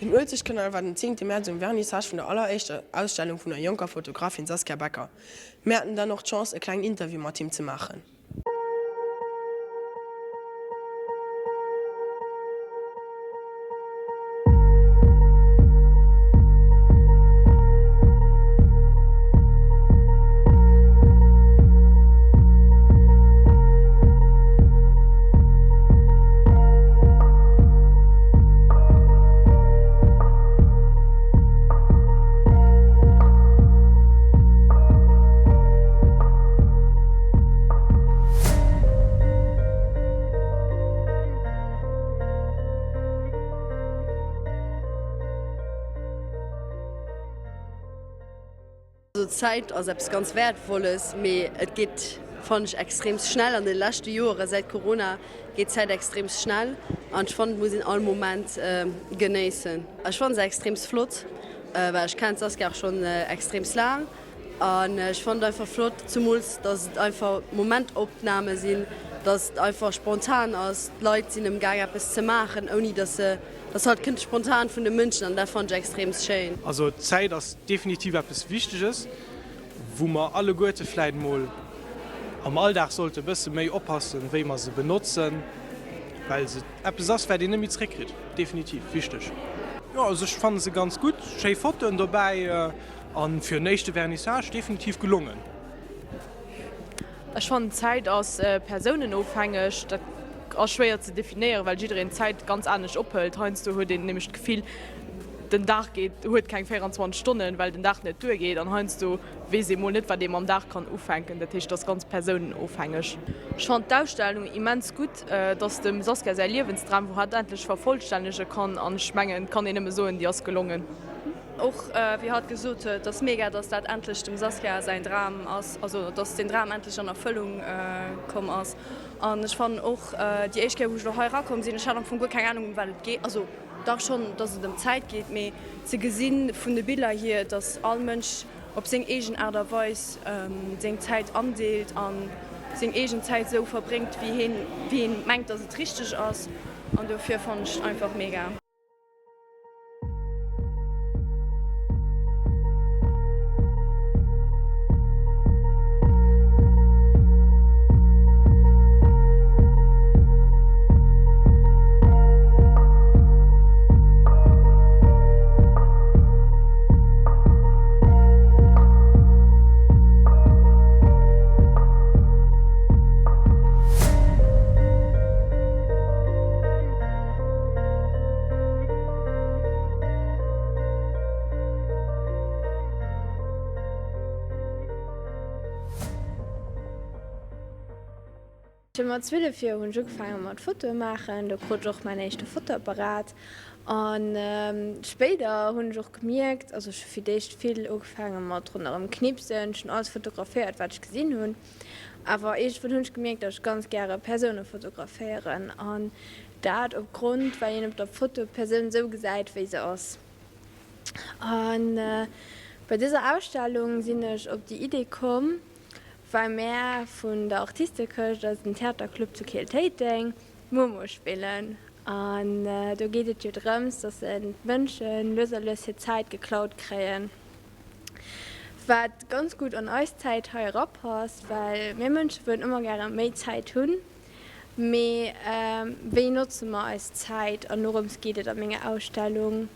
Den Uelzechtkanal war den zéngte Mäerz um Vernissage vun der alleréischter Ausstellung vun der jonker Fotografin Saskia Becker. Mir haten dann och d'Chance e klengen Interview mat him ze maachen. Also Zäit ass eppes ganz Wäertvolles, mee et geet, fannen ech, extreemst schnell. An de leschte Joere säit Corona geet d'Zäit extreemst schnell an ech fannen, et muss een all Moment genéissen. Ech fannen se extreemst flott, well ech kennen d'Saskia och schonn extreemst laang an ech fannen et einfach flott, zemools dass et einfach Momentopname sinn, dass et einfach spontan ass, d'Leit sinn ëmgaang eppes ze maachen, ouni dass se Dass halt kënnt spontan vun de Mënschen an dat fannen ech extreems schéin. Also d'Zäit ass definitiv eppes Wichteges, wou mer alleguerte vläit mol am Alldag sollte e bësse méi oppassen, wéi mer se benotzen, well se eppes ass, wat een net méi zréckkritt. Definitiv wichteg. Jo, also ech fanne se ganz gutt, schéi Fotoen dobäi a fir en éischte Vernissage definitiv gelongen. Ech fannen Zäit ass persounenofhängeg. Dat ass schwéier ze definéieren, well jiddereen d'Zäit ganz anescht ophëlt. Heiansdo huet een nämlech d'Gefill, den Dag geet, huet keng 24 Stonnen, well den Dag net duergeet. An heiansdo weess ee mol net, wat ee mam Dag kann ufänken. Dat heescht, et ass ganz persounenofhängeg. Ech fannen d'Ausstellung immens gutt. Et ass dem Saskia säi Liewensdram, wou hatt endlech vervollstännege kann. An ech mengen, et kann een nëmme soen, déi ass gelongen. Och wéi hatt gesot huet, et ass mega, dass dat endlech dem Saskia säin Dram ass, also dass deen Dram endlech an Erfëllung komm ass. An ech fannen och déi éischt Kéier wou ech elo hei erakomm sinn, ech hat am Fong guer keng Anung ëm wat et geet, also dach schonn, dass et ëm d'Zäit geet, mee ze gesi vun de Biller hier, dass all Mënsch op seng eegen Aart a Weis seng Zäit andeelt a seng eegen Zäit esou verbréngt, wéi heen, wéi een mengt, dass et richteg ass. An dofir fannen ech et einfach mega. Scho mat 12 Joer hunn ech ugefaange mat Fotoe maachen. Do krut ech och mäin éischte Fotoapparat. A spéider hunn ech och gemierkt, also ech hu fir d'éischt vill ugefaange mat ronderëm knipsen, ech hunn alles fotograféiert wat ech gesinn hunn. Awer iergendwann hunn ech gemierkt, datt ech ganz gäre Persoune fotograféieren an dat opgrond, well een op der Foto d'Persoun esou gesäit, wéi se ass. A bei dëser Ausstellung sinn ech op déi Idee komm, well mär vun der Artistekëscht, eisen Theaterclub zu Keel-Téiteng, Momo spillen. An do geet et jo drëms, datt d'Mënsche lues a lues hir Zäit geklaut kréien. Wat ganz gutt an eis Zäit hei erapasst, well mir Mënsche wëllen ëmmer gäre méi Zäit hunn. Mee wéi notze mer eis Zäit? An dorëms geet et a menger Ausstellung.